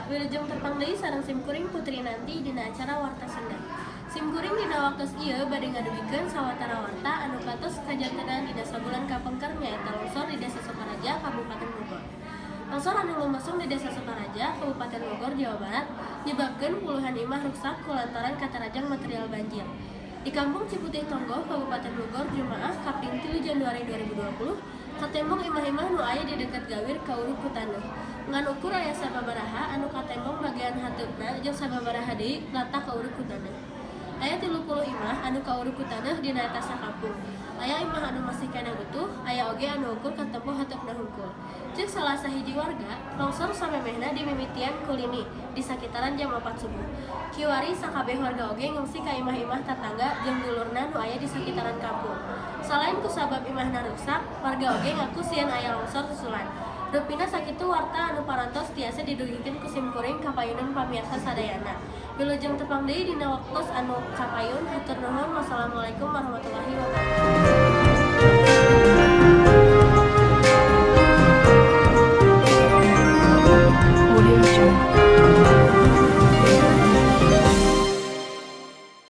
Wilujeng tepang deui sareng simkuring Putri Nanti dina acara Warta Sunda. Simkuring dina waktos ieu bade ngadugikeun sawatara warta anu kantos kajantenan dina sabulan kapengker, nyaeta longsor di Desa Sukaraja, Kabupaten Bogor. Longsor anu lumangsung di Desa Sukaraja, Kabupaten Bogor, Jawa Barat, nyebabkeun puluhan imah ruksak kulantaran katarajang material banjir. Di Kampung Ciputih Tonggoh, Kabupaten Bogor, Jumaah kaping 3 Januari 2020, katembong imah-imah nu aya di deket gawir kaurug ku taneuh. Ngan ukur aya sababaraha anu katembong bagian hateupna jeung sababaraha deui rata kaurug ku taneuh. Aya 30 imah anu kaurug ku taneuh dina eta sakampung. Aya imah anu masih keneh utuh, aya oge anu ukur katempo hateupna hungkul. Ceuk salah sahiji warga, longsor samemehna dimimitian ku lini di sakitaran jam 4 subuh. Kiwari sakabeh warga oge ngungsi ka imah-imah tatangga jeung dulurna nu aya di sakitaran kampung. Salain kusabab imahna ruksak, warga oge ngaku sieun aya longsor susulan. Rupina sakitu warta anu parantos tiasa didugikeun ku simkuring ka payunan pamiarsa sadayana. Wilujeng tepang deui dina waktos anu kapayun, hatur nuhun. Wassalamualaikum warahmatullahi wabarakatuh.